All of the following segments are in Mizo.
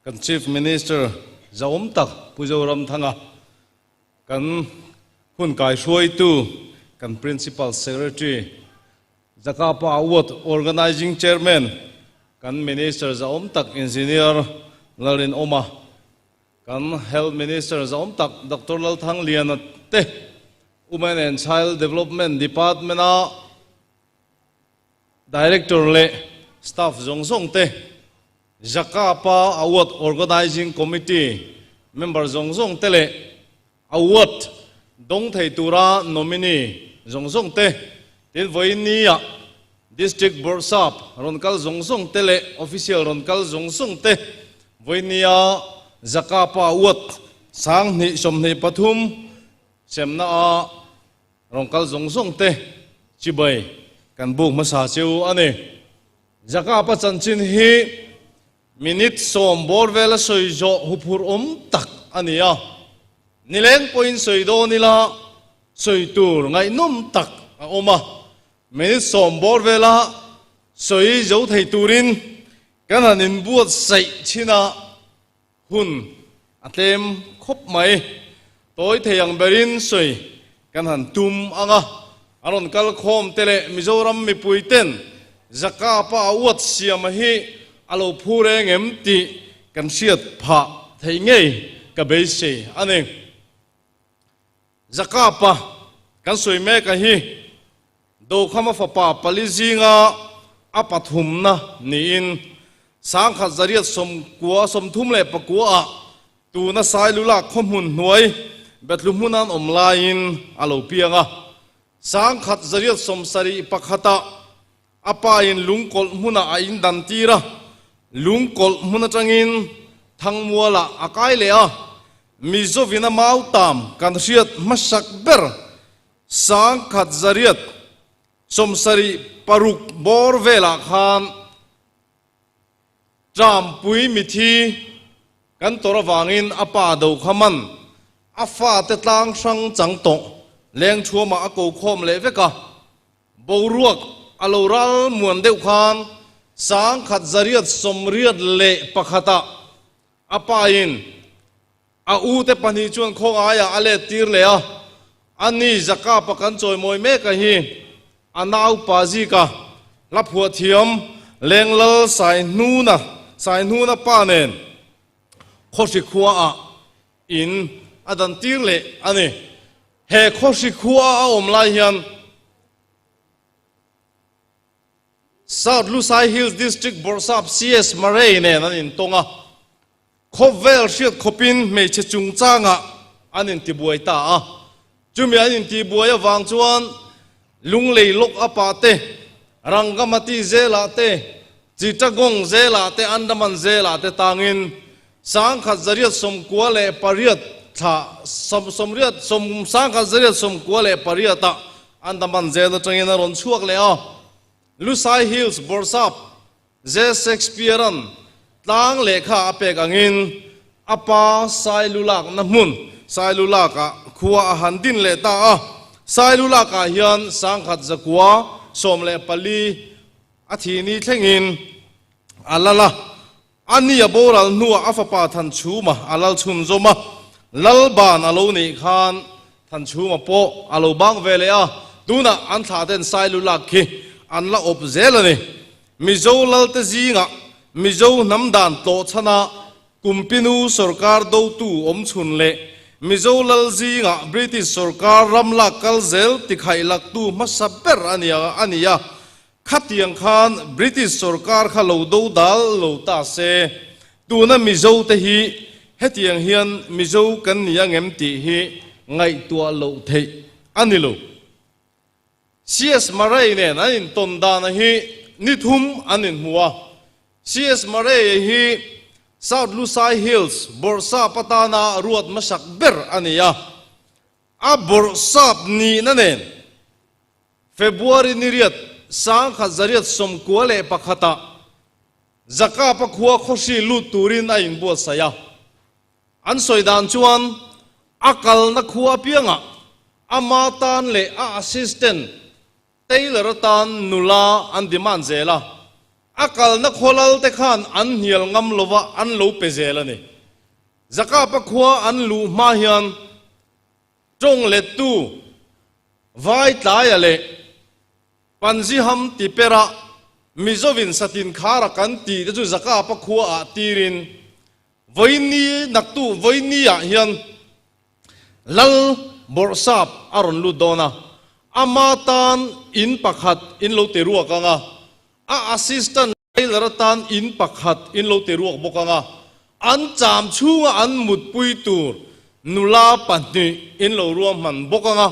Kan Chief Minister zahawm tak Pu Zoramthanga, kan hun kaihruaitu kan Principal Secretary Zakapa Award Organizing Chairman kan Minister zahawm tak Engineer Lalrinawma, kan Health Minister zahawm tak Doctor Lalthangliana te, Women and Child Development Department-a Director leh staff zawng zawng te, Zakapa Award Organizing Committee member zawng zawng te leh Award dawng thei tura nominee zawng zawng te, tin vawiin nia District Bawrhsap rawn kal zawng zawng te leh Official rawn kal zawng zawng te, vawiin nia Zakapa Award 2023 semna a Rawn kal zawng zawng te chibai kan buk hmasa cheu a ni. Jakapa chanchin hi minute sawm bawr vela sawi zawh huphurh awm tak a ni a, nileng pawhin sawi dawn ila sawi tur ngaihnawm tak a awm a, minute sawm bawr vela sawi zo thei turin kan han inbuatsaih chhin a. Hun a tlem khawp mai. Tawi thei ang berin sawi kan han tum ang a, a rawn kal khawm te leh Mizoram mipui ten Zakapa a uat siama hi a lo phu reng em tih kan hriat phah theih ngei ka beisei a ni. Zakapa kan sawi mek a hi Dokhama fapa pali zinga a pathumna niin 1934 ah tuna Sailula khawhmun hnuai Betlu hmun an awm laiin a lo piang a. 1971 ah a pa in lungkawlh hmunah a indan tir a, lungkawlh hmun atangin Thangmualah a kai leh a, Mizovina mautam kan hriat hmasak ber 1976 bawr velah khan Trampui mithi kan tawrh avangin a pa do kha man a fate tlang hrang chang tawh leng thuamah a ko khawm leh vek a, boruak a lo ral muan deuh khan 1981 ah a pain A u te pahnih chuan khawngaiah a let tir leh a, a ni Jakapa kan chawimawi mek a hi a nau pa Zika hla phuah thiam Lenglal Saihnuna Saihnuna pa nen Khawhri khuaah in a dan tir leh a ni. He Khawhri khua a awm lai hian South Lusai Hills District Bawrhsap CS Murray nen an intawng a, khawvel hriat khawpin hmeichhe chungchangah an intibuai ta a. Chumi an intibuai avang chuan Lunglei Lok Apa te, Rangamati Zelah te, Chittagong Zelah te, Andaman Zelah te tangin 1998 thla sawmriat sawm 1998 ah Andaman zel atangin a rawn chhuak leh a, Lusai Hills Bawrhsap J. Shakespeare-a'n tlang lehkha a pek angin a pa Sailulakna hmun Sailulak-ah khua a han din leh ta a. Sailulak-ah hian 1914 a thi ni thlengin a lal a. A ni a boral hnuah a fapa Thanchhuma a lal chhunzawm a, Lalban a lo nih khan Thanchhuma pawh a lo bang ve leh a, tunah an thlah ten Sailulak khi an la awp zel a ni. Mizo lalte zingah Mizo hnam dan tlawhchhana Kumpinu sawrkar dotu awm chhun leh Mizo lal zingah British sawrkar ram lak kal zel tikhaih laktu hmasa ber a ni a. Khatiang khan British sorkar kha lo do dal lo ta se, tuna Mizo te hi hetiang hian Mizo kan ni angem tih hi ngaihtuah loh theih a ni lo. CS Murray nen an intawn dana hi ni thum an inhmu a, CS Murray hi South Lusai Hills bawrhsap atana ruat hmasak ber a ni a, a bawrhsap nihna nen February ni riat 1991 ah Zakapa khua khawhri lut turin a inbuatsaih a. An sawi dan chuan a kalna khua apiangah ama tan leh a assistant Taylor atan nula an demand zel a. A kalna khawlal te khan an hnial ngam lova an lo pe zel a ni. Zakapa khua an luh hma hian tawng lettu Vai tlaia leh Panziham ti pera Mizovin satin khara kan tih te chu Zakapa khua ah tirin Vawiini naktu Vawiini ah hian Lal Bawrhsap a rawn lut dawn a, ama tan in pakhat in lo ti ruak ang a, a assistant tailor atan in pakhat in lo ti ruak bawk ang a, an cham chhunga an mutpui tur nula pahnih in lo ruahman bawk ang a,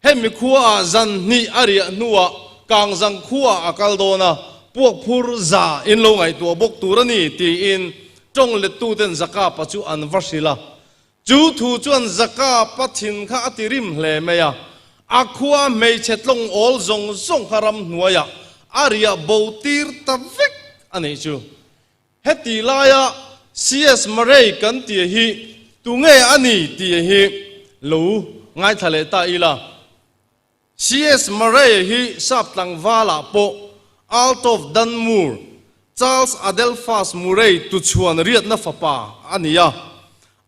hemi khuaah zan hnih a riah hnuah Kangzang khuaah a kal dawn a, puakphur za in lo ngaihtuah bawk tur a ni tiin tawng lettuten Zakapa chu an va hrilh a. Chu thu chuan Zaka pa thin kha a ti rim hle mai a, a khua hmeichhe tlawng awl zawng zawng kha ramhnuaiah a riah bo tir ta vek a nih chu. Heti laia CS Murray kan tih hi tunge a ni tih hi lo ngaithla leh ta ila. CS Murray hi sap tlangvalah pawh Earl of Dunmore, Charles Adelphus Murray tuchhuan riatna fapa a ni a.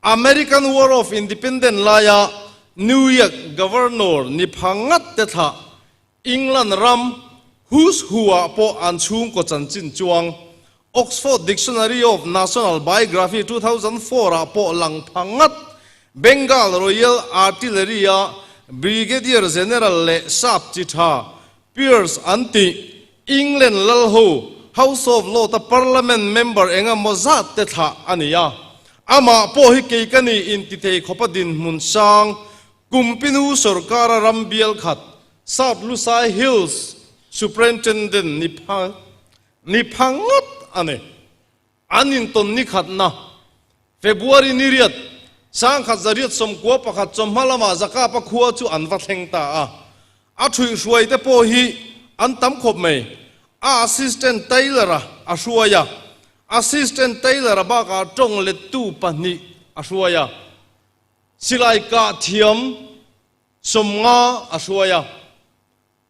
American War of Independence laia New York Governor ni pha ngat te thlah England ram Who's Who-ah pawh an chhungkaw chanchin chuang Oxford Dictionary of National Biography 2004 ah pawh lang pha ngat Bengal Royal Artillery-a Brigadier General leh sap chi tha Peers an tih England lalho House of Lords-a Parliament member eng emaw zat te thlah a ni a. Amah pawh hi kei ka ni intithei khawpa dinhmun sang Kumpinu sorkara ram bial khat South Lusai Hills Superintendent ni pha Ni pha ngawt a ni. An intawn ni khatna, February ni riat, 1991 chawhma lamah Zakapa khua chu an va thleng ta a. A ṭhuihhruai te pawh hi an tam khawp mai. A assistant tailor-a a hruai a, assistant tailor-a bakah tawng lettu pahnih a hruai a. Silai kah thiam 50 a hruai a.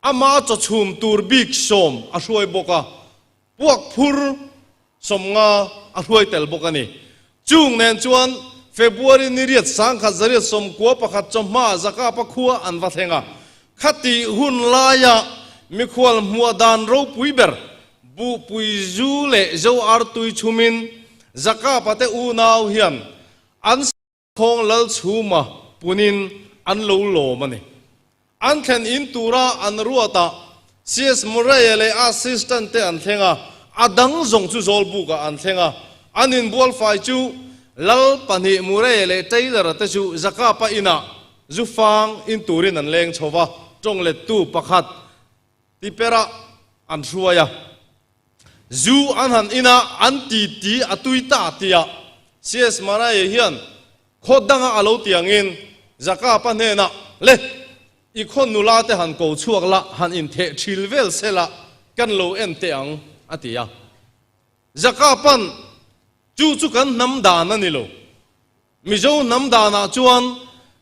Ama chawchhum tur bik 10 a hruai bawk a, puak phur 50 a hruai tel bawk a ni. Chung nen chuan February ni riat 1991 chawhma Zakapa khua an va thleng a, khatih hun laia mikhual hmuah dan ropui ber Buhpui zu leh Zo artui chhumin Zakapa te unau hian an Khawng Lalchhuma punin an lo lawm a ni. An thlen in tura an ruatah CS Murray-a leh a assistant te an thleng a, a dang zawng chu Zawlbukah an thleng a. An inbualfai chu Lal pahnih Murray-a leh Taylor-a te chu Zakapa inah zu fang in turin an leng chho va, tawng lettu pakhat Tiperah an hruai a, zu an han in a, an ti ti a tui ta tia CS Maraye hian khaw danga a lo ti angin Zakapa hnenah, Le, i khaw nula te han ko chhuak la, han intheh thil vel se la, kan lo en teh ang, a ti a. Zakapa'n, Chu chu kan hnam dan a ni lo. Mizo hnam danah chuan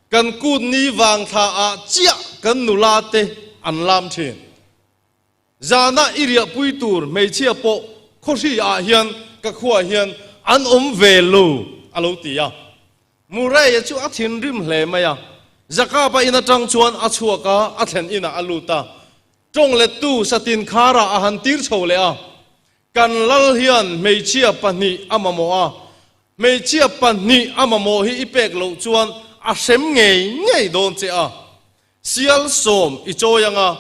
kan kut ni vang thla ah chiah kan nula te an lam thin. Zana i riahpui tur hmeichhia pawh khawhri ah hian ka khuaah hian an awm ve lo a lo ti a. Murray-a chu a thinrim hle mai a, Zakapa in atang chuan a chhuak a, a thlen inah a lut a. Tawng lettu Satin Kharah a han tir chho leh a, Kan lal hian hmeichhia pahnih a mamawh a, hmeichhia pahnih a mamawh hi i pek loh chuan a hrem ngei ngei dawn che a. Sial 10 i chawi ang a,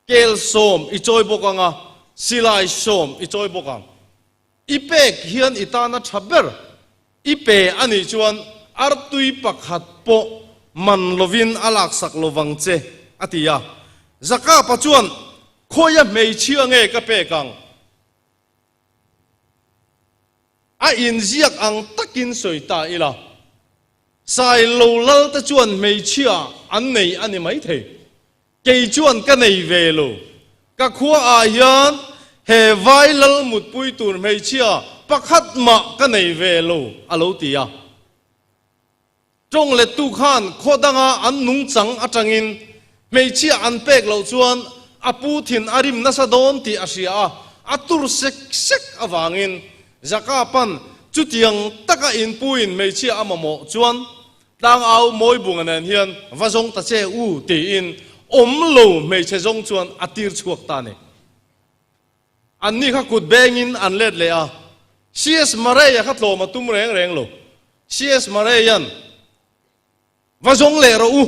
kel 10 i chawi bawk ang a, silai 10 i chawi bawk ang. I pek hian i tana tha ber i pe a nih chuan artui pakhat pawh man lovin a laksak lovang che, a ti a. Zakapa chuan, Khawia hmeichhia nge ka pek ang? A inziak ang takin sawi ta ila. Sailo lal te chuan hmeichhia an nei a ni maithei. Kei chuan ka nei ve lo. Ka khua ah hian he vai lal mutpui tur hmeichhia pakhat mah ka nei ve lo, a lo ti a. Tawng lettu khan khaw danga an nungchang atangin hmeichhia an pek loh chuan a pu thin a rim nasa dawn tih a hria a. A tur sek sek avangin Jakapa'n chutiang taka inpuiin hmeichhia a mamawh chuan Tlangau Mawibunga nen hian va zawng ta che u tiin awm lo hmeichhe zawng chuan a tir chhuak ta a ni. Anni kha kut bengin an let leh a, CS Murray-a kha tlawm a tum reng reng lo. CS Murray-a'n Va zawng leh rawh u,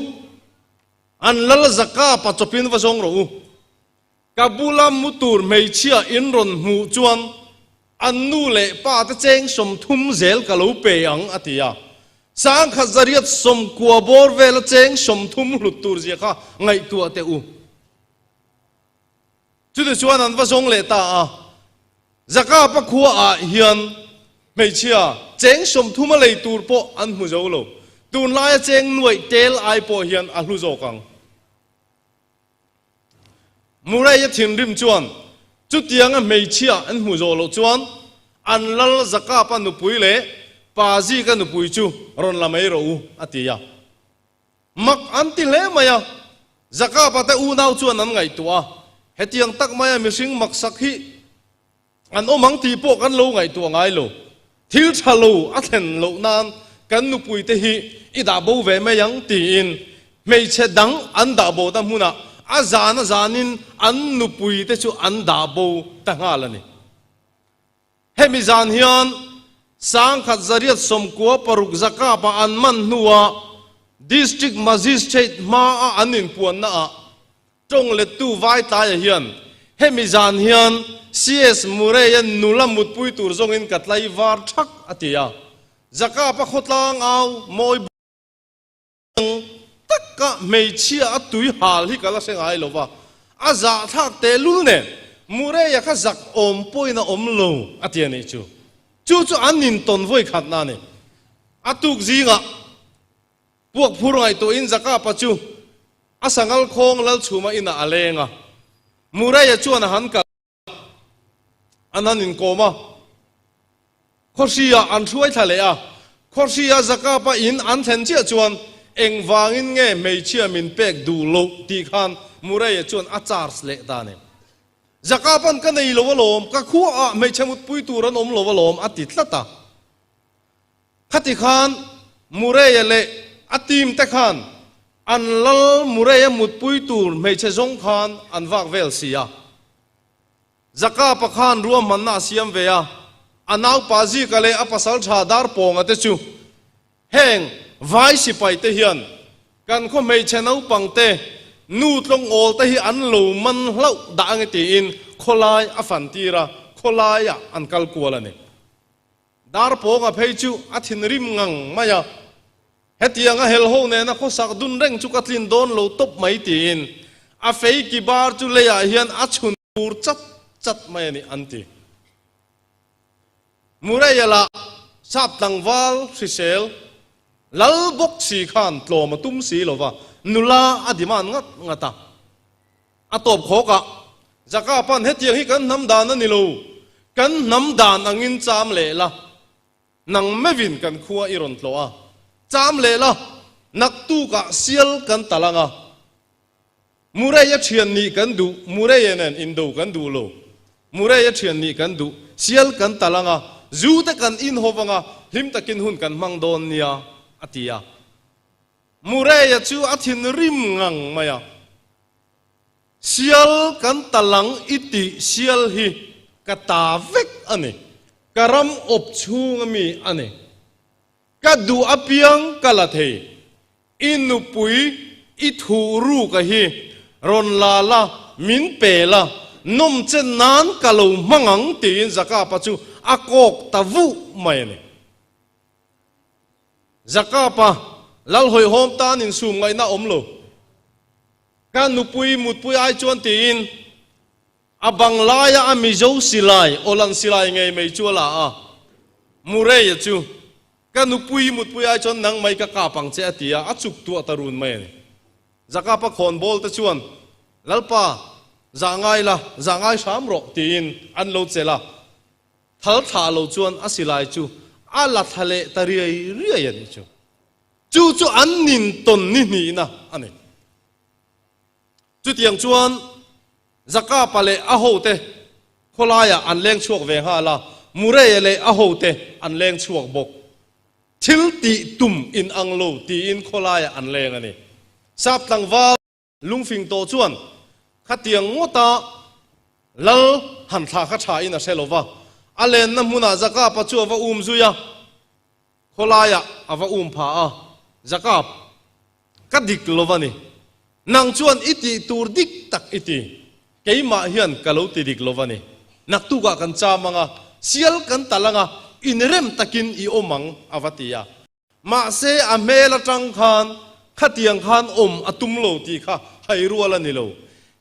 an lal Jakapa chawpin va zawng rawh u. Ka bula mu tur hmeichhia in rawn hmuh chuan an nu leh pa te cheng 30 zel ka lo pe ang, a ti a. 1190 bawr vela cheng 30 hlut tur zia kha ngaihtuah teh u. Chuti chuan an va zawng leh ta a. Jakapa khuaah hian hmeichhia cheng 30 a lei tur pawh an hmu zo lo. Tunlaia cheng nuaih tel ai pawh hian a hlu zawk ang. Murray-a thinrim chuan chutianga hmeichhia an hmuh zawh loh chuan an lal Jakapa nupui leh pa Zika nupui chu rawn la mai rawh u, a ti a. Mak an ti hle mai a, Jakapa te unau chuan an ngaihtuah a, hetiang tak maia mihring maksak hi An awm ang tih pawh kan lo ngaihtuah ngai lo. Thil tha lo a thlen loh nan kan nupuite hi i dah bo ve mai ang tiin hmeichhe dang an dah bo ta hmunah a zan a zanin an nupuite chu an dah bo ta nghal a ni. Hemi zan hian 1896 Zakapa an man hnuah District Magistrate hmaa an inpuanna ah Tawng lettu Vaitlaia hian hemi zan hian CS Murray-a nula mutpui tur zawngin ka tlai var thak a ti a. Jakapa khawtlang au mawi bang taka hmeichhia a tui hal hi ka la hre ngai lo va, a zahthlak tehlul nen Murray-a kha zak awm pawhin a awm lo a ti a nih chu. Chu chu an intawn vawi khatna a ni. A tuk zingah Puak phur ngaihtuahin Jakapa chu a sangal khawng Lalchhuma inah a leng a. Murray-a chuan a han kal a, an han inkawm a. Khawhri-ah an hruai thla leh a. Khawhri-a Jakapa in an thlen chiah chuan engvangin nge hmeichhia min pek duh loh tih khan Murray-a chuan a charge leh ta a ni. Jakapa'n ka nei lo alawm, ka khuaah hmeichhe mutpui tur an awm lo alawm a ti tlat a. Khati khan Murray-a leh a team te khan an lal Murray-a mutpui tur hmeichhe zawng khan an vak vel si a. Jakapa khan ruahmanna a siam ve a, a naupa Zika leh a pasal tha Darpawnga te chu heng vai sipai te hian kan khaw hmeichhe naupang te nu tlawngawl te hi an lo man hlauh dah ange tiin khawlai a fan tir a, khawlaiah an kal kual a ni. Darpawnga phei chu a thinrim ngang mai a, Hetianga helho nena khawsak dun reng chu ka tlin dawn lo tawp mai tiin a fei ki bar chu leiah hian a chhun tur chat chat mai a ni an ti. Murray-a lah sap tlangval hrisel lal bawk si khan tlawm a tum si lo va, nula a demand ngat ngat a. A tawp khawk a, Jakapa'n hetiang hi kan hnam dan a ni lo, kan hnam dan angin cham leh la, nang meuhin kan khua i rawn tlawh a, cham leh la, naktukah sial kan tal ang a, Murray-a thian nih kan duh, Murray-a nen indo kan duh lo, Murray-a thian nih kan duh, sial kan tal ang a, zu te kan inhawp ang a, hlim takin hun kan hmang dawn nia, a ti a. Murray-a chu a thinrim ngang mai a. Sial kan ta lang i tih sial hi ka ta vek a ni. Ka ram awp chhung ami a ni. Ka duh apiang ka la thei. I nupui i thuh ruk a hi rawn la la, min pe la, nawm chen nan ka lo hmang ang tiin Jakapa chu a kawk ta vuh mai a ni. Jakapa lal hawihhawm tan insum ngaihna awm lo. Ka nupui mutpui ai chuan tiin a bang laia a Mizo silai, Awlan silai ngei mai chu a la a. Murray-a chu, Ka nupui mutpui ai chuan nang mai ka kap ang che a ti a, a chuk tuah ta run mai a ni. Jakapa khawnbawl te chuan, Lalpa, zah ngai la, zah ngai hram rawh tiin an lo chelh a. Thal thlah lo chuan a silai chu a la thla leh ta riai riai a nih chu. Chu chu an nin tawn ni hnihna a ni. Chutiang chuan Jakapa leh a hote Khawlaiah an leng chhuak ve nghal a, Murray-a leh a hote an leng chhuak bawk. Thil tih tum in ang lo tiin khawlaiah an leng a ni. Sap tlangval lungfing tawh chuan khatiang ngawta lal han thlah kha tha in a hre lo va, a lenna hmunah Zakapa chu a va um zui a, khawlaiah a va um pha a, Zakap, ka dik lo va ni. Nang chuan i tih tur dik tak i ti. Keimah hian ka lo ti dik lo va ni. Naktukah kan cham ang a, sial kan tal ang a, inrem takin i awm ang, a va ti a. Mahse, a hmel atang khan khatiang khan awm a tum lo tih kha hai rual a ni lo.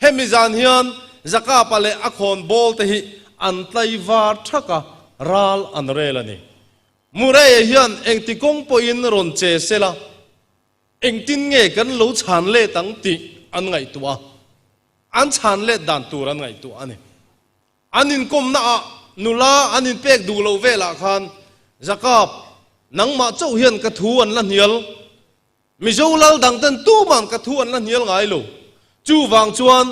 Hemi zan hian Zakapa leh a khawn bawl te hi an tlaivar thak a, ral an rel a ni. Murray-a hian engti kawng pawhin rawn che sela, Engtin nge kan lo chhan let ang tih an ngaihtuah a, an chhan let dan tur an ngaihtuah a ni. An inkawmna ah nula an inpek duh loh velah khan, Jakab, nangmah chauh hian ka thu an la hnial. Mizo lal dang ten tuman ka thu an la hnial ngai lo. Chuvang chuan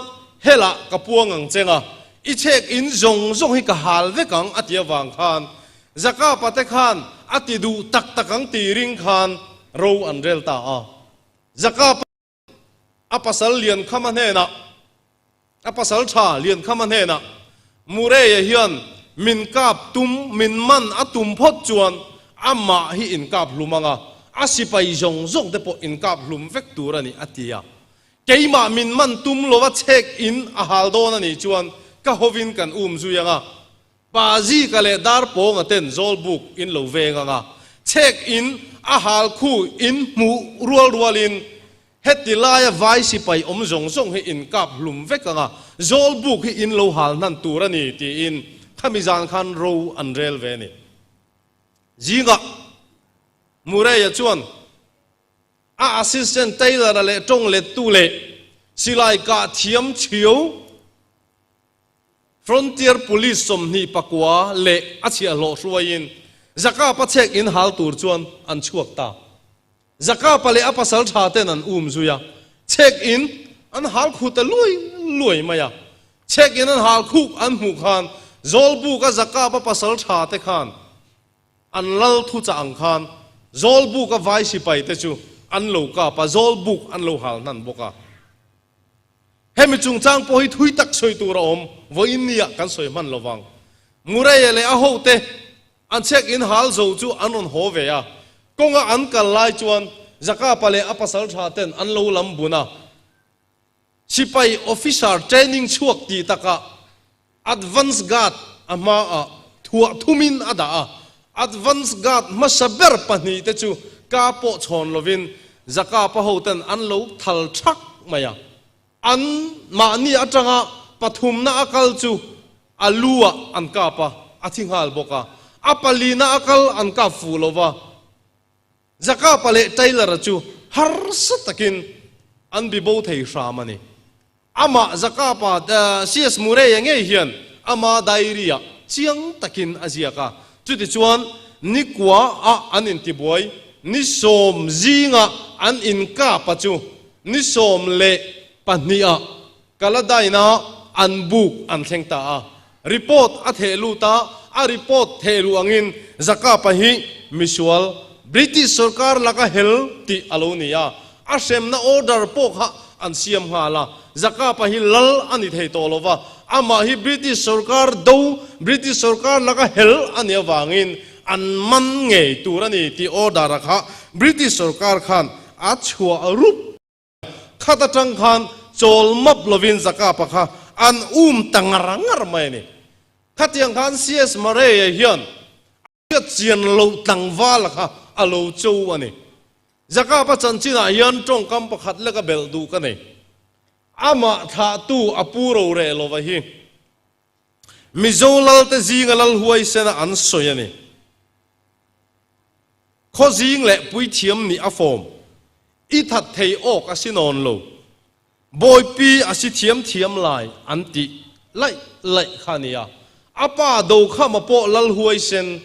helah ka puang ang cheng a, i chhek in zawng zawng hi ka hal vek ang a ti avang khan Jakapa te khan a ti duh tak tak ang tih ring khan ro an rel ta a. Jakapa a pasal Liankhama hnenah, a pasal tha Liankhama hnenah Murray-a hian min kap tum, min man a tum phawt chuan amah hi inkap hlum ang a, a sipai zawng zawng te pawh inkap hlum vek tur a ni a ti a. Keimah min man tum lova chhek in a hal dawn a nih chuan ka hovin kan um zui ang a, Pa Zika leh Dar Pawnga ten Zawlbuk in lo veng ang a, chhek in a hal khu in hmuh rual rualin heti laia vai sipai awm zawng zawng hi in kap hlum vek ang a, Zawlbuk hi in lo hal hnan tur a ni tiin khami zan khan ro an rel ve a ni. Zingah Murray-a chuan. A assistant tailor-a leh tawng lettu leh silai kah thiam chhiau Frontier Police 29 leh a chhiahhlawh hruaiin Zakapa chhek in hal tur chuan an chhuak ta. Zakapa leh a pasal tha ten an um zui a, chhek in an hal khu ta luai luai mai a. Chhek in an hal khuk an hmuh khan Zawlbuka Zakapa pasal tha te khan An lal thu chah ang khan Zawlbuka vai sipai te chu an lo kap a, Zawlbuk an lo hal hnan bawk a. Hemi chungchang pawh hi thui tak sawi tur a awm, vawiin nia kan sawi hman lo vang. Murray-a leh a hote an chhek in hal zo chu an rawn haw ve a, kawnga an kal lai chuan Jakapa leh a pasal tha ten an lo lam bun a. Sipai officer training chhuak tih takah Advance Guard a hmaah thuah thumin a dah a, Advance Guard hmasa ber pahnihte chu ka pawh chhawn lovin Zakapa hoten an lo thal thak mai a. An mahni atanga pathumna a kal chu a lu ah an kap a, a thi nghal bawk a. A palina a kal an kap fuh lo va. Zakapa leh Taylor-a chu harsa takin an bi bo thei hram a ni. Amah Zakapa, CS Murray-a ngei hian ama diary-ah chiang takin a ziak a. Chutichuan, nikua-ah an intibuai, ni sawm zinga an inkapa chu ni 12-ah Kaladaina an buk an thleng ta a. Report a theh lut a, a report theh luh angin Zakapa hi misual British sorkar laka hel tih a lo ni a, a hremna order pawh kha an siam nghal a. Zakapa hi lal a ni thei tawh lo va, amah hi British sorkar do, British sorkar laka hel a nih avangin an man ngei tur a ni tih order a kha British sorkar khan a chhuah rup. Khat atang khan chawl map lovin Zakapa kha an um ta ngar ngar mai a ni. Khatiang khan CS Murray-a hian a hriat chian loh tlangvala kha a lo cho a ni. Zakapa chanchinah hian tawngkam pakhat lek a belh duh ka nei. Amah thlahtu a pu roreh lova hi Mizo lalte zinga lal huaisena an sawi a ni. Khaw zing leh puithiam nih a fawm. I that thei awk a si nawn lo. Bawipi a si thiam thiam lai an tih laih laih kha a nia. A pa Dokhama pawh lal huaisen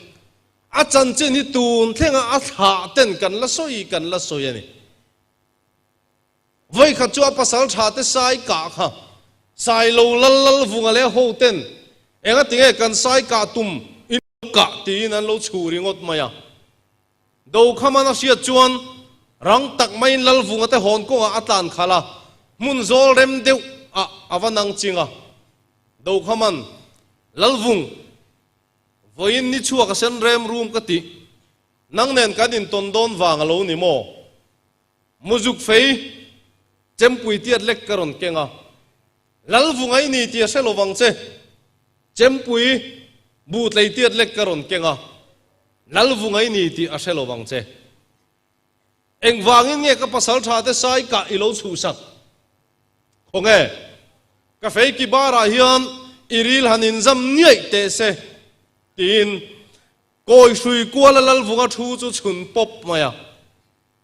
a chanchin hi tun thlenga a thlah ten kan la sawi kan la sawi a ni. Vawikhat chu a pasal tha te sai kah kha Sailo lal lal vunga leh ho ten. Engatinge kan sai kah tum in lo kah tiin an lo chhuh ringawt mai a. Dokhaman a hriat chuan rang tak maiin Lalvunga te hawn kawngah a tlan khalh a, hmun zawl rem deuh ah a va nang ching a. Dokhaman, Lalvung, vawiin ni chhuak a sen rem rum ka tih, nang nen kan intawn dawn vang a lo ni maw? Muzuk fei chempui tiat lek ka rawn keng a, Lalvunga i ni tih a hre lovang che. Chempui bu tlei tiat lek ka rawn keng a, Lalvunga i ni tih a hre lovang che. Engvangin nge ka pasal tha te sai kah i lo chhuhsak? Khawnge, ka fei ki barah hian i ril han inzam niaih teh se, tiin kawi hrui kuala Lalvunga thu chu chhun pawp mai a.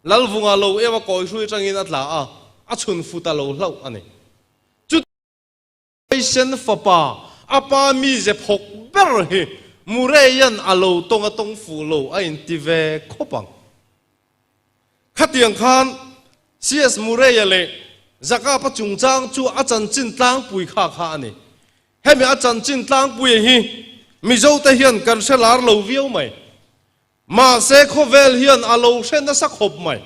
Lalvunga lo eu a kawi hrui atangin a tla a, a chhun fu ta lo hlauh a ni. Chutah sen fapa, a pa mize phawk ber hi Murray-a'n a lo tawng a tawng fuh lo a inti ve khawp ang. Khatiang khan CS Murray-a leh Zakapa chungchang chu a chanchin tlangpui kha kha a ni. Hemi a chanchin tlangpuia hi Mizote hian kan hre lar lo viau mai. Mahse khawvel hian a lo hre nasa khawp mai.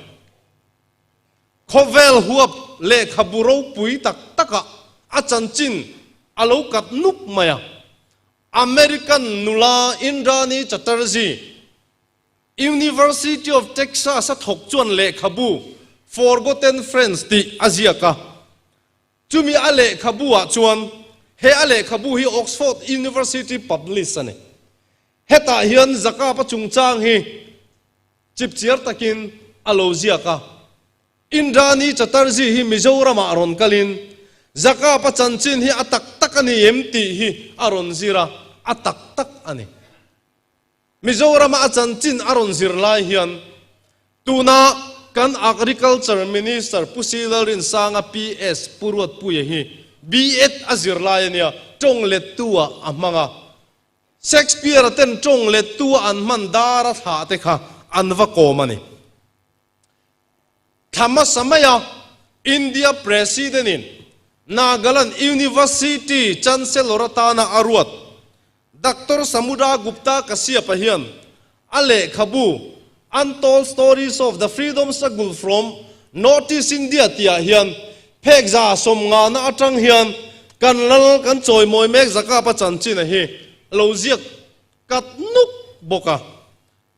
Khawvel huap lehkhabu ropui tak takah a chanchin a lo kat nuk mai a. American nula Indrani Chatterjee, University of Texas a thawk chuan lehkhabu Forgotten Friends tih a ziak a. Chumi a lehkhabu ah chuan he a lehkhabu hi Oxford University publish a ni. Hetah hian Zakapa chungchang hi chipchiar takin a lo ziak a. Indrani Chatterjee hi Mizoramah rawn kalin Zakapa chanchin hi a tak tak a ni em tih hi a rawn zir a, a tak tak a ni. Mizorama a chanchin a rawn zir lai hian tuna kan Agriculture Minister Pu Silalrinsanga PS Pu Ruatpuia hi B.Ed a zir lai a nia, tawng lettu ah a hmang a. Shakespeare-a ten tawng lettu a an hman dar a thlah te kha an va kawm a ni. Thla hmasa maia India President-in Nagaland University Chancellor atana a ruat Doctor Samudra Gupta Kashyap-a hian a lehkhabu Untold Stories of the Freedom Struggle from Northeast India tihah hian phek 150na atang hian kan lal kan chawimawi mek Zakapa chanchin-a hi lo ziak kat nuk bawk a.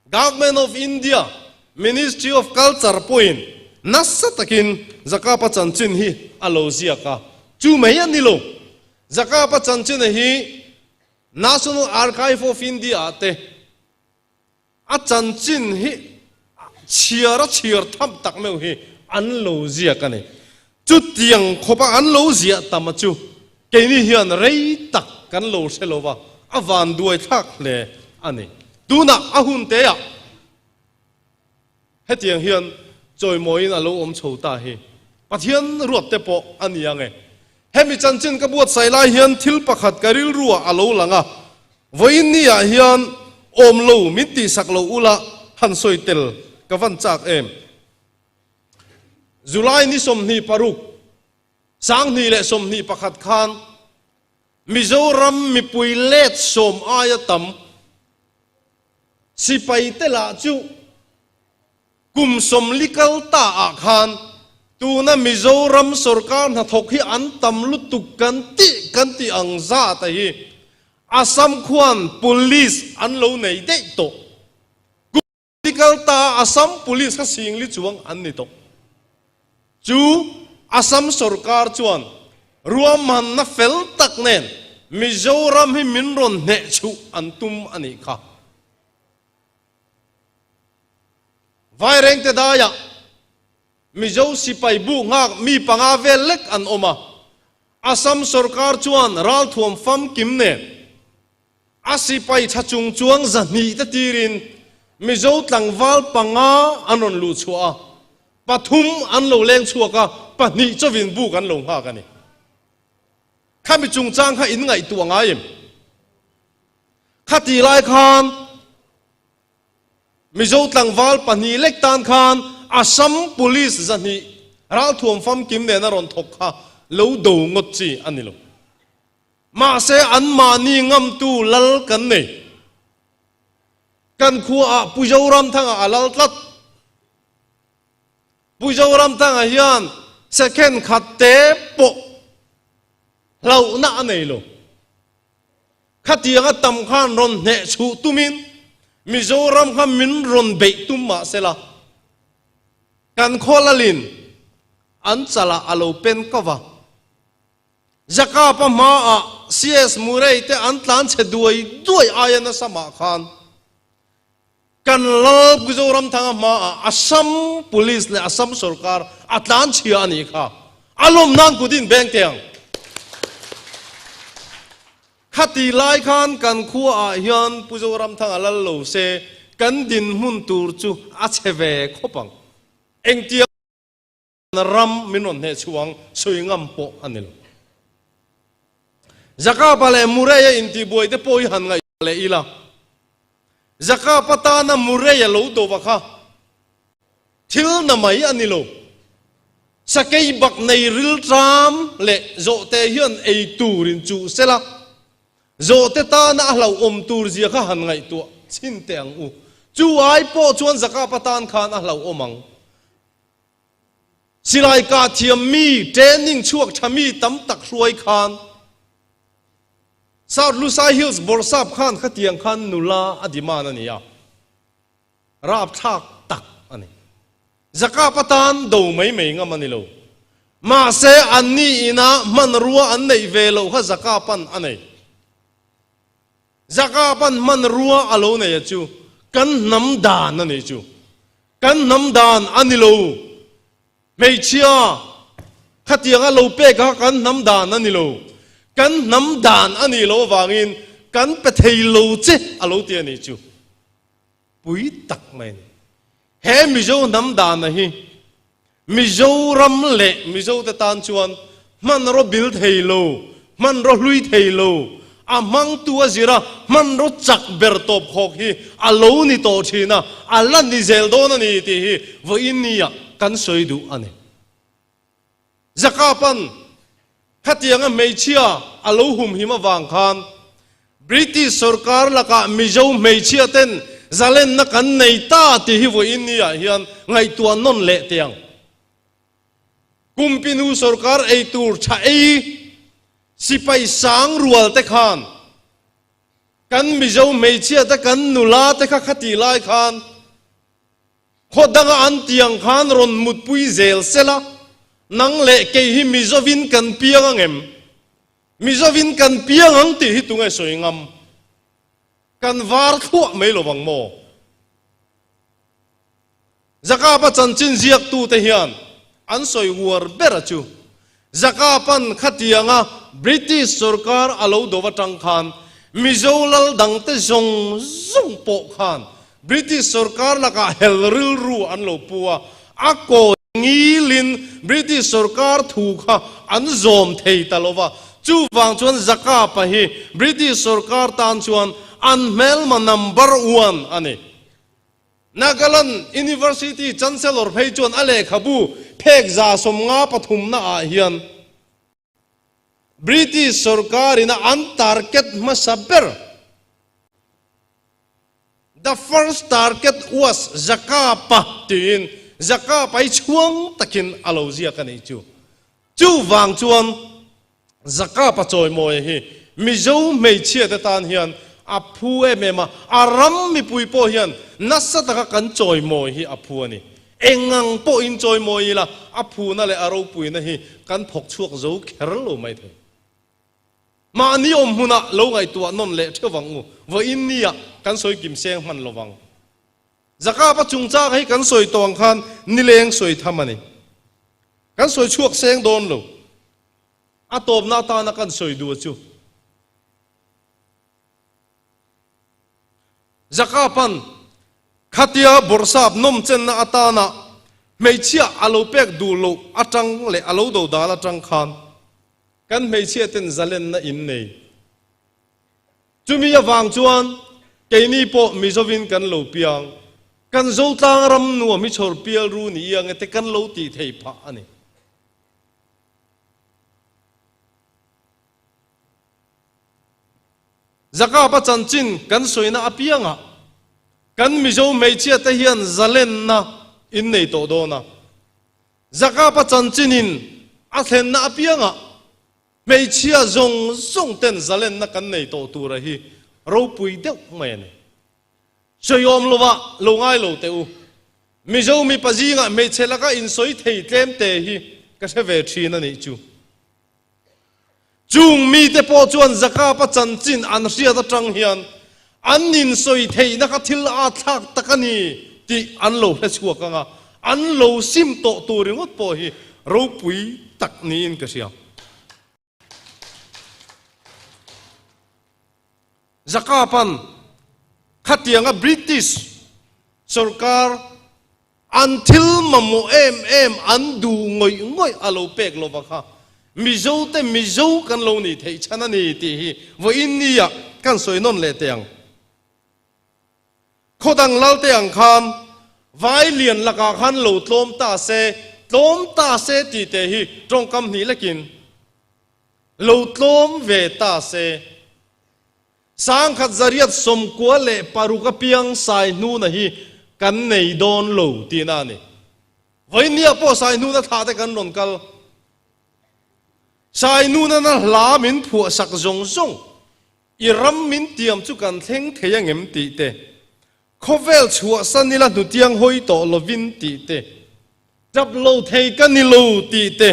Government of India, Ministry of Culture pawhin nasa takin Zakapa chanchin hi a lo ziak a, chu mai a ni lo. Zakapa chanchina hi National Archive of India ah te a chanchin hi chhiar a chhiar tham tak meuh hi an lo ziak a ni. Chutiang khawpa an lo ziah tam a chu keini hian rei tak kan lo hre lo va, a vanduai thlak hle a ni. Tunah a hun teah hetiang hian chawimawiin a lo awm chho ta hi Pathian ruat te pawh a ni ang e. Hemi chanchin ka buatsaih lai hian thil pakhat ka rilruah a lo lang a, vawiin niah hian awm lo min tihsak lo ula han sawi tel ka van chak em. July ni 26, 2021 khan Mizoram mipui let sawm aia tam sipai te lah chu kum 40 kal ta ah khan tuna Mizoram sorkar hnathawk hi an tam lutuk kan tih kan tih ang zat a hi Assam khuan police an lo nei daih tawh. Kal ta Assam Police kha singli chuang an ni tawh. Chu Assam sorkar chuan ruahmanna fel tak nen Mizoram hi min rawn hneh chhuh an tum a nih kha. Vairengte daiah Mizo sipai bu nghak mi panga vel lek an awm a, Assam sorkar chuan ralthuam famkim nen A sipai tha chung chuang 200 te tirin Mizo tlangval panga an rawn luh chhuah a, pathum an lo leng chhuak a, pahnih chawin buk an lo nghak a ni. Khami chungchang kha in ngaihtuah ngai em? Khati lai khan Mizo tlangval pahnih lek tan khan Assam Police 200 ralthuam famkim nen a rawn thawk kha lo do ngawt chi a ni lo. Mahse anmahni ngamtu lal kan nei. Kan khuaah Pu Zoramthanga a lal tlat. Pu Zoramthanga hian second khat te pawh hlauhna a nei lo. Khatianga tam khan rawn hneh chhuh tumin Mizoram kha min rawn beih tum mah sela, kan khaw lalin an chalah a lo pen kau va. Jakapa hmaah CS Murray te an tlan chhe duai duai aia nasa mah khan kan lal Pu Zoramthanga hmaah Assam Police leh Assam sorkar a tlan chhia a nih kha. A lawm nan kut in beng teh ang. Khati lai khan kan khuaah hian Pu Zoramthanga lal lo se kan dinhmun tur chu a chhe ve khawp ang. Engtiang ram min rawn hneh chhuang sawi ngam pawh a ni lo. Jakapa leh Murray-a intihbuai te pawh hi han ngaihtuah leh ila. Jakapa tana Murray-a lo dova kha thil na mai a ni lo. Sakei bak nei rilṭam leh zawhte hian ei turin chuh sela, zawhte tana a hlauhawm tur zia kha han ngaihtuah chhin teh ang u. Chu ai pawh chuan Jakapa tan khan a hlauhawm ang. Silai kah thiam mi, training chhuak tha mi tam tak hruai khan South Lusai Hills bawrhsap khan khatiang khan nula a demand a ni a, rapthlak tak a ni. Zakap atan do mai mai ngam a ni lo. Mahse anni ina hmanrua an neih ve loh kha Zakapan a nei. Zakapan hmanrua a lo nei a chu kan hnam dan a nih chu. Kan hnam dan a ni lo. Hmeichhia khatianga lo pek kha kan hnam dan a ni lo. Kan hnam dan a nih loh avangin kan pe thei lo che a lo ti a nih chu. Pui tak mai a ni. He Mizo hnam dana hi Mizoram leh Mizote tan chuan hmanraw bil thei lo, hmanraw hlui thei lo, a hmangtu a zir a, hmanraw chak ber tawp khawk hi a lo ni tawh thin a, a la ni zel dawn a ni tih hi vawiin nia kan sawi duh a ni. Zakapan khatianga hmeichhia a lo humhim avang khan British sorkar lakah Mizo hmeichhia ten zalenna kan nei ta tih hi vawiin niah hian ngaihtuah nawn leh teh ang. Kumpinu sorkar ei tur tha ei sipai sang rual te khan kan Mizo hmeichhia te kan nula te kha khatih lai khan Khaw danga an tiang khan rawn mutpui zel sela, nang leh kei hi Mizovin kan piang ang em? Mizovin kan piang ang tih hi tunge sawi ngam? Kan var thluah mai lo vang maw? Jakapa chanchin ziaktute hian an sawi uar ber a chu. Jakapan khatianga British sorkar a lo do atang khan Mizo lal dangte zawng zawng pawh khan British sorkar lakah hel rilru an lo pu a, a kawi ngilin British sorkar thu kha an zawm thei ta lo va. Chuvang chuan Jakapa hi British sorkar tan chuan an hmelma number one a ni. Nagaland University Chancellor phei chuan a lehkhabu phek 153 na ah hian British sorkar ina an target hmasa ber, The first target was Jakapa tiin Jakapa hi chhuang takin a lo ziak a nih chu. Chuvang chuan Zakapa chawimawia hi Mizo hmeichhia te tan hian a phu em em a, a ram mipui pawh hian nasa taka kan chawimawi hi a phu a ni. Engang pawhin chawimawi ila a phuna leh a ropuina hi kan thawk chhuak zo kher lo mai thei. Mahni awm hmunah lo ngaihtuah nawn leh theuh ang u, vawiin nia kan sawi kim seng hman lo vang. Zakapa chungchang hi kan sawi tawh ang khan nileng sawi tham a ni. Kan sawi chhuak seng dawn lo. A tawpna atana kan sawi duh chu Jakapan khatia bawrhsap nawmchenna atana hmeichhia a lo pek duh loh atang leh a lo do dal atang khan kan hmeichhia ten zalenna in nei. Chumi avang chuan keini pawh Mizovin kan lo piang, kan Zotlang ram nuam hi chhawr pial ru ni iang e te kan lo tih thei phah a ni. Zakapa chanchin kan sawina apiangah kan Mizo hmeichhiate hian zalenna in nei tawh dawn a. Zakapa chanchinin a thlenna apiangah hmeichhia zawng zawng ten zalenna kan nei tawh tura hi ropui deuh mai a ni. Sawiawm lovah lo ngai lo teh u. Mizo mipa zingah hmeichhe laka insawi thei tlem te hi ka hre ve thin a nih chu. Chung mite pawh chuan Jakapa chanchin an hriat atang hian an insawi theihna kha thil a thlak tak a ni tih an lo hre chhuak ang a, an lo sim tawh tur ringawt pawh hi ropui tak niin ka hria. Jakapan khatianga British sorkar an thil mamawh em em an duh ngawih ngawih a lo pek lova kha Mizo te Mizo kan lo nih theih chhan a ni tih hi vawiin nia kan sawi nawn leh teh ang. Khaw dang lal te ang khan vai lian lakah khan lo tlawm ta se, tlawm ta se tih te hi tawngkam hnih lekin lo tlawm ve ta se. Sangkhat zariat 96 apiang Saihnuna hi kan nei dawn lo tihna a ni. Vawinia pawh Saihnuna thlah te kan rawn kal. Saihnuna na hla min phuahsak zawng zawng. I ram min tiam chu kan thleng thei angem tih te, khawvel chhuahsan ila hnutiang hawi tawh lovin tih te, tap lo thei ka ni lo tih te,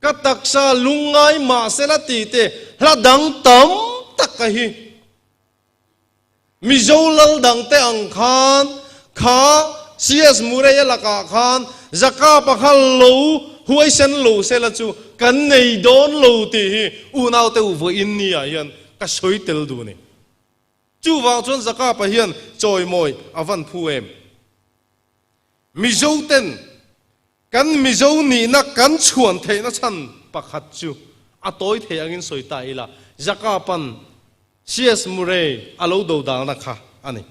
ka taksa lungngai mahsela tih te hla dang tam tak a hi. Mizo lal dang te ang khan kha CS Murray-a lakah khan Jakapa kha lo huaisen lo sela chu kan nei dawn lo tih hi unaute u vawiin ni ah hian ka sawi tel duh a ni. Chuvang chuan Jakapa hian chawimawi a van phu em? Mizo ten kan Mizo nihna kan chhuan theihna chhan pakhat chu a tawi thei angin sawi ta ila, Jakapan CS Murray a lo do dalna kha a ni.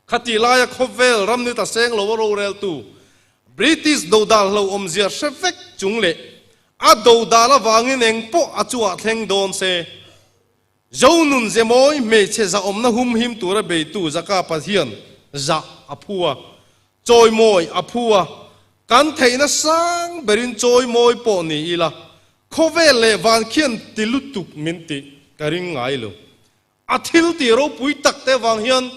Khatih laia khawvel ram ni ta seng lo a roreltu British dodal hlauhawmzia hre vek chung leh a dodal avangin eng pawh a chungah thleng dawn se, Zonun zemawi hmeichhe zahawmna humhim tura beitu Jakapa hian zah a phu a, chawimawi a phu a, kan theihna sang berin chawimawi pawh ni ila, khawvel leh van khian ti lutuk min tih ka ring ngai lo. A thil tih ropui tak te vang hian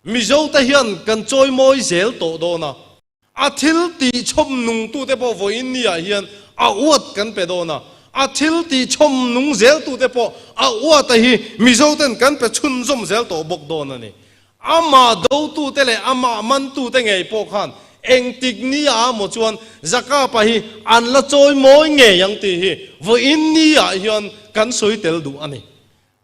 Mizo te hian kan chawimawi zel tawh dawn a. A thil tih chhawm nungtute pawh vawiin ni ah hian a uat kan pe dawn a. A thil tih chhawm nung zeltute pawh a uat a hi Mizo ten kan pe chhunzawm zel tawh bawk dawn a ni. Amah dotute leh amah mantute ngei pawh khan engtik ni ah maw chuan Jakapa hi an la chawimawi ngei ang tih hi vawiin ni ah hian kan sawi tel duh a ni.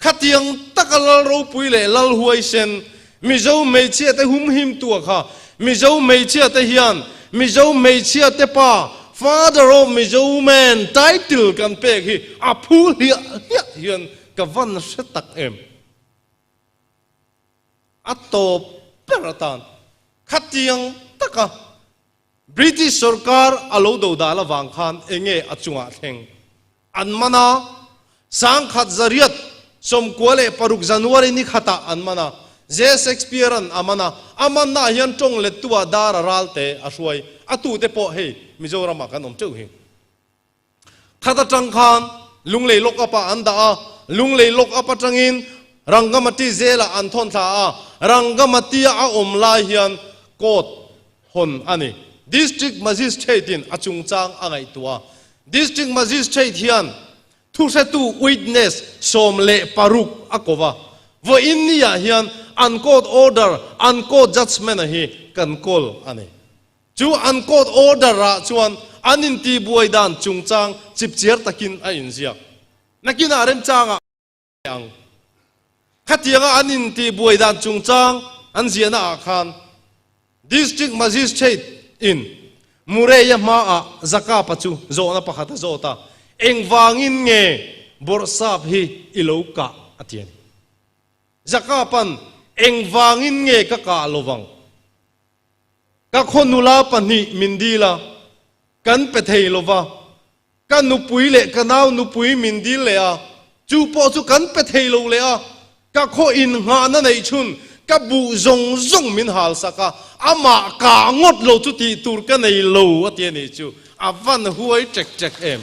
Khatiang taka Lal ropui leh Lal huaisen Mizo hmeichhia te humhim tua kha Mizo hmeichhia te hian Mizo hmeichhia te pa Father of Mizo Man title kan pek hi a phu hliah hliah hian ka van hre tak em. A tawp ber atan khatiang taka British sorkar a lo do dal avang khan enge a chungah thleng an man a, 1996 January ni khatah an man a, J Shakespeare-a'n a man a, a mannaah hian tawng lettu-ah dar a ral te a hruai, a tute pawh hei Mizoramah kan awm teuh hi. Khat atang khan Lunglei lock up-ah an dah a, Lunglei lock up atangin Rangamati zelah an thawn thla a, Rangamati-a a awm lai hian court hawn a ni. District Magistrate-in a chungchang a ngaihtuah a, District Magistrate hian thuhretu, witness, 16 a ko va, vawiin ni-ah hian an court order, an court judgement-a hi kan kawl a ni. Chu an court order-ah chuan an intihbuai dan chungchang chipchiar takin a inziak. Nakinah remchangah ang. Khatianga an intihbuai dan chungchang an ziahna ah khan District Magistrate in Murray-a hmaah Jakapa chu zawhna pakhat a zawt a, Engvangin nge Bawrhsap hi i lo kah? a ti a ni. Jakapa'n, Engvangin nge ka kah lovang? Ka khaw nula pahnih min dil a, kan pe thei lo va. Ka nupui leh ka nau nupui min dil leh a, chu pawh chu kan pe thei lo leh a. Ka khaw innghahna neih chhun ka buh zawng zawng min hal sak a, amah kah ngawt lo chu tih tur ka nei lo a ti a nih chu. A van huai ṭek ṭek em.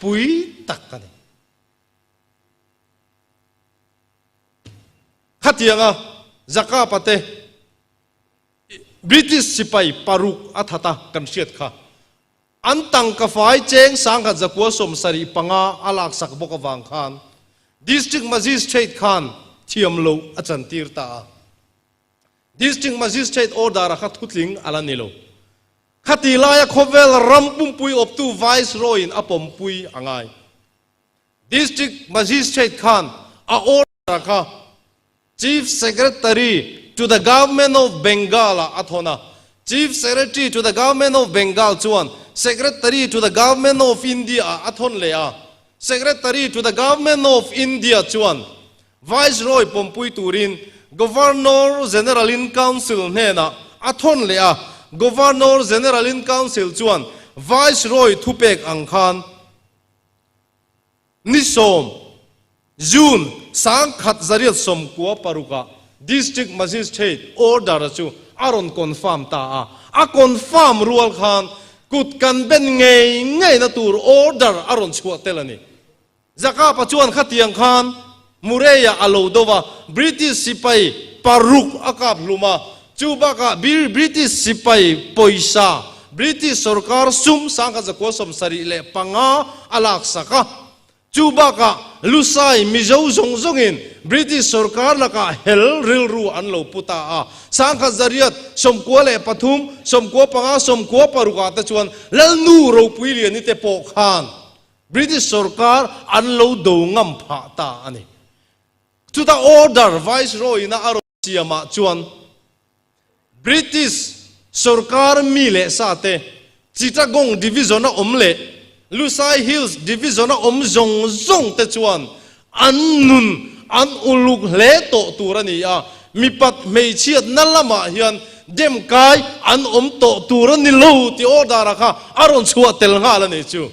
Pui tak a ni. Khatianga Jakapa te British sipai paruk a that a kan hriat kha. An tangka fai cheng 1175 a laksak bawk avang khan District Magistrate khan thiam loh a chantir ta a. District Magistrate order a kha thutling a la ni lo. Khati laia khawvel ram pumpui awptu Viceroy in a pawmpui a ngai. District Magistrate khan a order kha Chief Secretary to the Government of Bengal ah a thawn a. Chief Secretary to the Government of Bengal chuan Secretary to the Government of India ah a thawn leh a. Secretary to the Government of India chuan Viceroy pawmpui turin Governor General in Council hnenah a thawn leh a. Governor General in Council chuan Viceroy thupek ang khan Ni 10, June, 1996 ah District Magistrate order chu a rawn confirm ta a. A confirm rual khan kut kan ben ngei ngei na tur order a rawn chhuah tel a ni. Jakapa chuan khatiang khan Murray-a a lo do a, British sipai paruk a kap hlum a, chu bakah British sipai pawisa, British sorkar sum 1975 a laksak a, chu bakah Lusai Mizo zawng zawngin British sorkar lakah hel rilru an lo pu ta a, 1993, 95, 96 ah te chuan Lalnu Ropuiliani te pawh khan British sorkar an lo do ngam phah ta a ni. Chuta order Viceroy ina a rawn siamah chuan British sorkar mi leh sa te Chittagong Division a awm leh Lusai Hills Division a awm zawng zawng te chuan an nun an uluk hle tawh tur a ni a, mipat hmeichhiatna lamah hian dem kai an awm tawh tur a ni lo tih order a kha a rawn chhuah tel nghal a nih chu.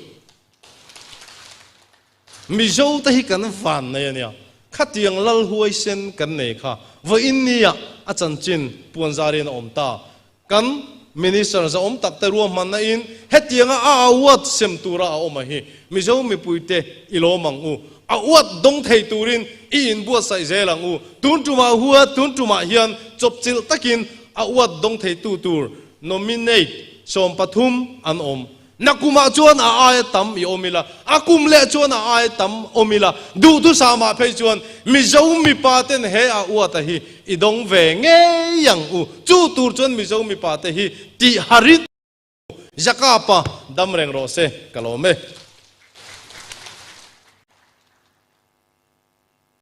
Mizo te hi kan van nei a nia, khatiang lal huaisen kan nei kha vawiin nia a chanchin puanzarin a awm ta. Kan Minister zahawm tak te ruahmanna in hetianga a award sem tura a awm a hi Mizo mipuite i lawm ang u. A uat dawng thei turin i inbuatsaih zel ang u. Tun tumah hua tun tumah hian chawpchilh takin a uat dawng theitu tur nominate 13 an awm. Nakumah chuan a aia tam i awm ila, a kum leh chuan a aia tam awm ila, duhthusam ah phei chuan Mizo mipa ten he a uata hi i dawng ve ngei ang u. Chu tur chuan Mizo mipa te hi tih harit Jakapa dam reng rawh se ka lawm e.